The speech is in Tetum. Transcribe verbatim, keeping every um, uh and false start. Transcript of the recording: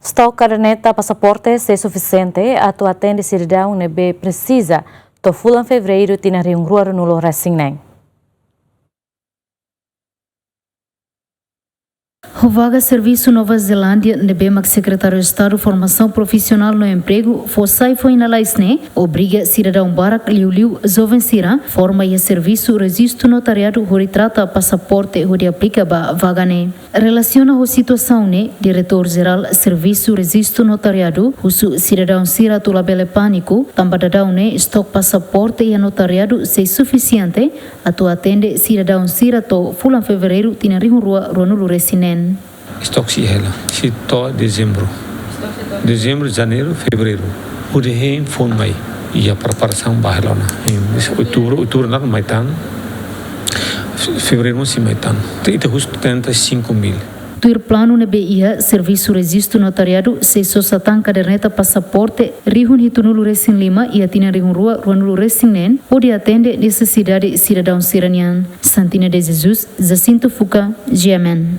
Stok kaderneta pasaporte sei sufisiente atu atende sidadaun ne'ebé presiza to'o fulan Fevereiru tinan rihun rua ruanulu resin neen. Ho vaga servisu Nova Zelándia ne'ebé mak Sekretáriu Estadu Formasaun Profisionál no Empregu fó sai foin lalais ne'e, obriga sidadaun barak, liuliu joven sira, forma iha servisu rejistu notariadu hodi trata pasaporte hodi aplika ba vaga ne'e. Relasiona ho situasaun ne'e, Diretór Jerál Servisu Rejistu Notariadu husu sidadaun sira atu labele pániku, tanba daudaun ne'e stok pasaporte iha notariadu sei sufisiente atu atende sidadaun sira to'o fulan Fevereiru tinan rihun rua ruanulu resin neen. Stok sei iha hela, sei to'o Dezembru. Dezembru, Janeiru, Fevereiru. Hodi hein foun mai. Iha preparasaun ba hela ona. Hein, Outubru, Outubru nia laran mai tan. Fe-, Fevereiru mós sei mai tan. Ita, ita husu trinta e cinco mil. Tuir planu ne'ebé iha, servisu rejistu notariadu sei sosa tan kaderneta pasaporte rihun hitunulu resin lima iha tinan rihun rua ruanulu resin neen, hodi atende nesesidade sidadaun sira-nian. Santina de Jesus, Jacinto Fuca, G M N.